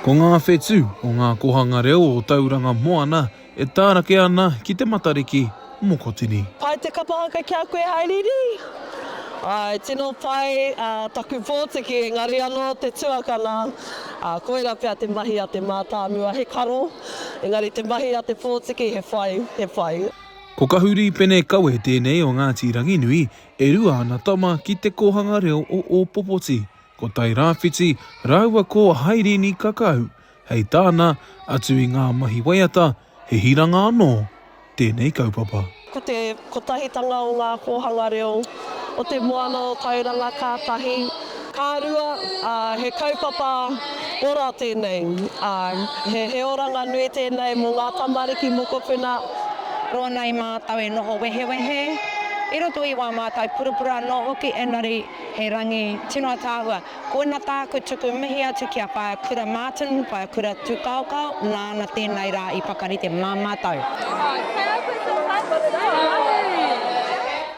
Ko ngā whetū o ngā kohanga reo o Tauranga Moana e tārake ana ki te Matariki mokotini. Pai te kapa haka ki a koe Haeriri? Ae, tino pai taku pōtiki engari anō te tuakana, koira pea te mahi a te mātāmua he karo, engari te mahi a te pōtiki he whai, he whai. Ko Kahurīpene Kawe tēnei o Ngāti Ranginui, e rua ana tama ki Te Kōhanga Reo o Ōpopoti, ko Tairāwhiti rāua ko Hairini Kakau. Hei tāna, atu i ngā mahi waiata, he hiranga anō tēnei kaupapa. Ko te kotahitanga o ngā kōhanga reo o te moana o Tauranga ka tahi, ka rua, he kaupapa ora tēnei, he oranga nui tēnei mō ngā tamariki mokopuna. Roa nei mātou e noho wehewehe i roto i wā mātou purapura anō hoki, engari he rangi tino ataahua. Koina tāku tuku mihi atu ki a Whaea Kura Martin, Whaea Kura Tūkaokao, nāna tēnei rā i whakarite mā mātou.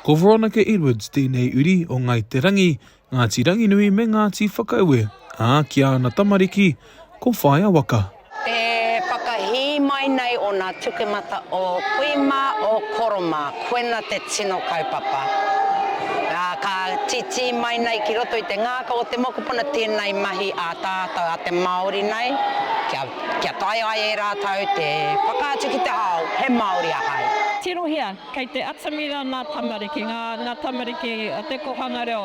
Ko Veronica Edwards tēnei uri o Ngāi Te Rangi, Ngāti Ranginui me Ngāti Whakaue, ā, ki āna tamariki, ko Whaea Waka. Te whakahī mai nei o nā tukemata o kui mā, o koro mā, koina te tino kaupapa. Ā, ka titī mai nei ki roto i te ngākau o te mokopuna tēnei mahi a tātou, a te Māori nei, kia, kia taea ai e rātou te whakaatu ki te ao, he Māori ahau. Tirohia, kei te atamira ngā tamariki, ngā, ngā tamariki o te kōhanga reo.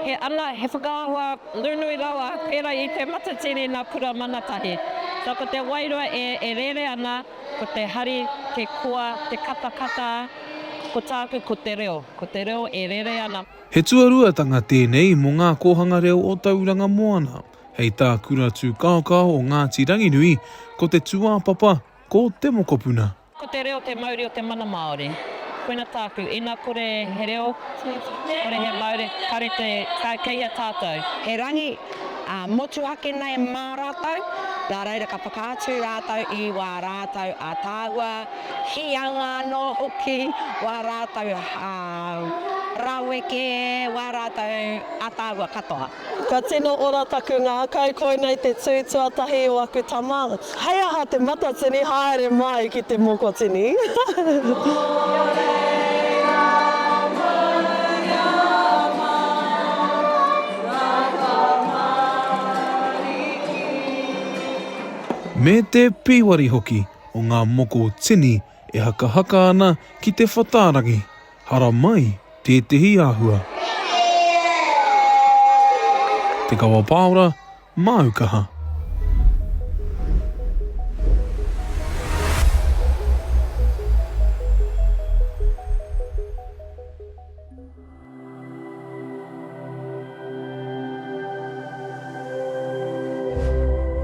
He ana, he whakaahua Nunui rawa, pērā i te matatini nā Kura Manatahi. So ko te wairua e, e rere ana, ko te hari, te koa, te katakata, ko tāku ko te reo, ko te reo e rere ana. He tuaruatanga tēnei mō ngā kōhanga reo o Tauranga Moana. Hei tā Kura Tūkaokao o Ngāti Ranginui, ko te tūāpapa, ko te mokopuna. Ko te reo te mauri o te mana Māori. Koina tāku, ina kore he reo, kore he mauri, kare te, kei hea tātou? He rangi motuhake nei mā rātou, nā reira ka whakaatu rātou i wā rātou ātaahua, hīanga anō hoki, wā rātou raweke, wā rātou ātaahua katoa. Ka tino ora taku ngākau, koinei te tū tuatahi o aku tama. Hei aha te matatini haere mai ki te mokotini. Me te pīwari hoki o ngā moko tini e hakahaka ana ki te whatārangi. Haramai tētehi āhua. Te Kawa Pāora, māu kaha.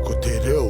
Ko te reo.